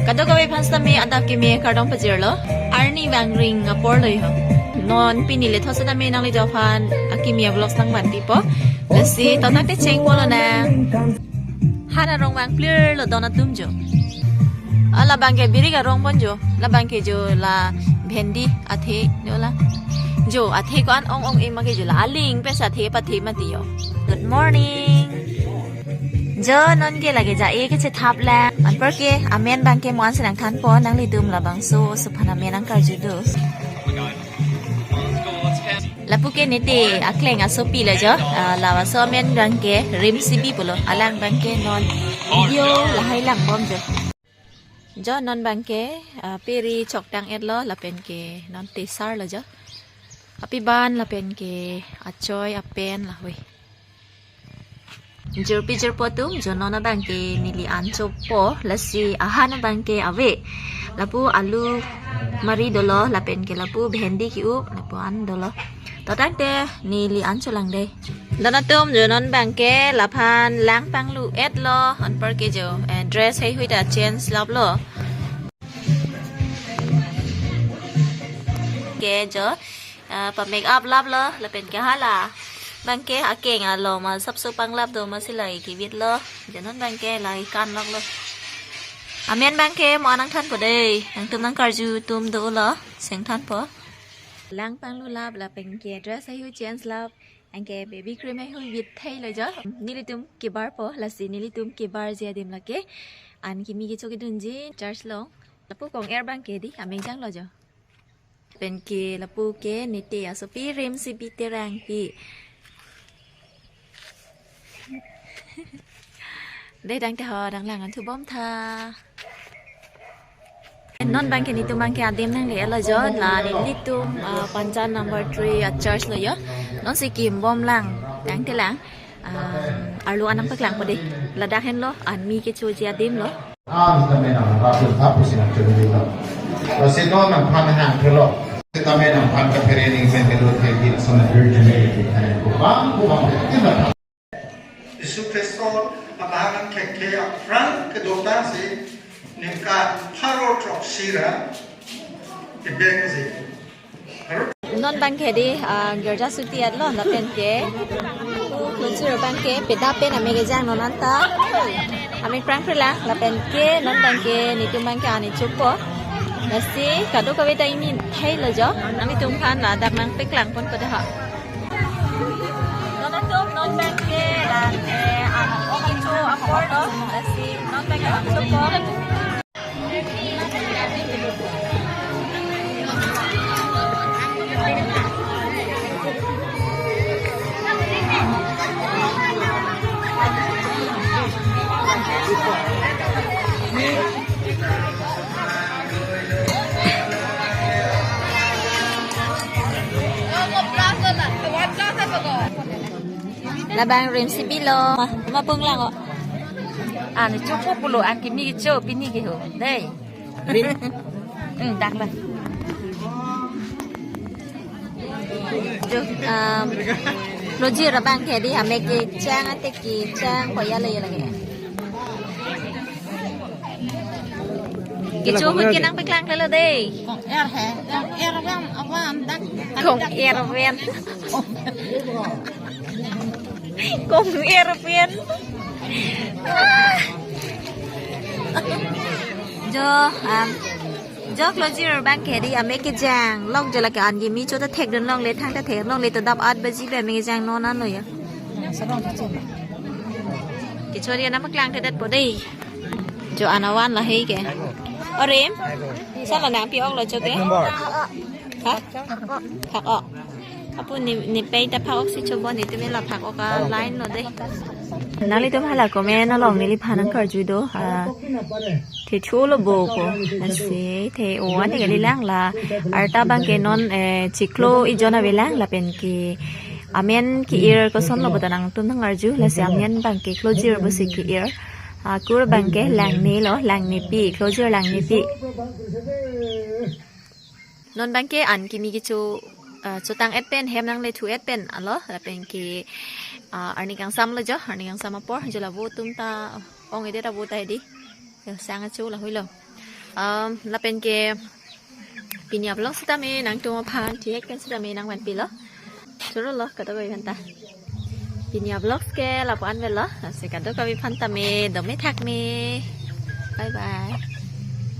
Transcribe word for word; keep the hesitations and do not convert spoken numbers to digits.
Kadokave aphan sitame adap kimi kardom pajirlo. Arni vangring apor lo ho. Non pini le thositame nanglitum aphan akimi a-vlogs nangvanpipo. Lasi to tangte chengpo lonang. Han arong vangplir lo don atum jo. Ala abangke birik arong pon jo. Labangke jo la bhendi athe ne ola. Jo athe ko-an ong-ong ema ke jo la aling pen sa athe pathe mati ho. Good morning. Jo nonke lake ja-e kechethap lang. Anparke amen abangke mo-an si nangthanpo, nanglitum labangso aso aphan amen nangkarju do. Lapu ke nete akleng asopi lo jo. Ah, laso amen abangke Rimsibi pulo. Alang abangke non video lahai langbom jo. Jo non abangke, ah, peri choktang-etlo lapen ke non tesarlo jo. Api ban lapen ke achoi apen lahoi. Jirpi jirpo atum, jo non abangke neli an chopo, lasi ahan abangke ave. Lapu alu mari dolo, lapen ke lapu bhendi ke-up, lapu an dolo. To tangte neli an cholang dei. Don atum, jo non abangke laphan lang panglu-etlo, anparke jo, eh, dress heihui ta change laplo. Ke jo, ah, pa-make up laplo, lapen ke hala abangke akeng along ma sapso panglap do ma si lake kevitlo. Jo non abangke lake kan loklo. Amen abangke mo-an nangthanpo dei. Nangtum nangkarju atum dolo, si nangthanpo. Lang panglu lap lapen ke dress heihui change lap. Anke baby cream heihui vit theilo jo. Nelitum kebarpo, lasi nelitum kebarji adim lake an kimi kecho kedunji church along. Lapu kong-er abangke dei, amek janglo jo. Pen ke lapu ke nete asopi Rimsibi Terangpi. Dei tangte ho dang lang an thubom tha. Non abangke nelitum abangke adim nangle-etlo jo, la nelitum, ah, Panjan number three a-church lo jo. Non si kimbom lang, tangte lang, ah, arlo an nangpaklangpo dei. Ladak henlo, an mi kechoji adim lo. Ah, sitame nangphan pusi nangchojilo. Lasi non nangphan hangthelo. Sitame nangphan kaphere ning pen kedo thekji lason virgin ko bang ko bang. Jisu Khristo abahak an khekthe aphrang kedotangsi ningkan pharo throksi ra kebengsi. Non abangke dei, ah, girja suti-etlo lapen ke. Klojir abangke peda pen amek kejang non anta. Amek prangpre lang lapen ke non abangke nelitum abangke an chopo. Lasi kadokave ta ingni theilo jo. Nanglitum aphan ladak nangpaklang ponpo dei ha. Don atum, non abangke la, eh, an ong kecho apor lo, lasi non abangke an chopo. Labang Rimsibi lo. Ma, ma punglang ko. An chopo pulo, an kimi kecho pini ke ho. Dei. Rim. Hmm, dak la. Jo, um, klojir abangke dei, amek kejang ate kejang ko ya le ya lake. Kecho ahut ke nangpaklang klelo dei. Kong-er he, kong-er abang, abang, dak, dak, dak. Kong-er pen. Kong-er pen. Ah. Jo, um, jo klojir abangke dei amek kejang. Lok jo lake an kimi cho ta thekdun longle, thang ta thek longle, to dap at baji pen amek kejang non an lo ya. Kecho ri nangpaklangthedetpo dei. Jo an avan lahei ke. Orim. Sala nangpi-oklo cho ke. Ha? Phak-ok. Apu ne, nepei ta phak-oksi chobon, nelitum la phak-ok a-line lo dei. Nanglitum hala comment along neliphan nangkarju do. Ah, thetholo bo ko. Lasi the-o ane kali lang la. Arta abangke non, eh, chiklo ijon avelang lapen ke amen ke-ir kosonlo puta nangtum nang-arju, lasi amen abangke klojir pusi ke-ir. Ah, kur abangke Langnelo, Langnepi, klojir Langnepi. Non abangke an kimi kecho, ah, chotang-et pen, hem nangle thu-et pen alo, lapen ke, ah, arni kangsam lo jo, arni kangsam apor, jo la vo atum ta ong-edet avo ta dei. Jo sang acho lahui lo. Um, lapen ke pini a-vlog sitame nangtum aphan thihek pen sitame nangvanpilo. Choro lo, kadokave aphanta. Pini a-vlog ke lapu-an avelo. Lasi kadokave aphanta me, dome thak me. Bye bye.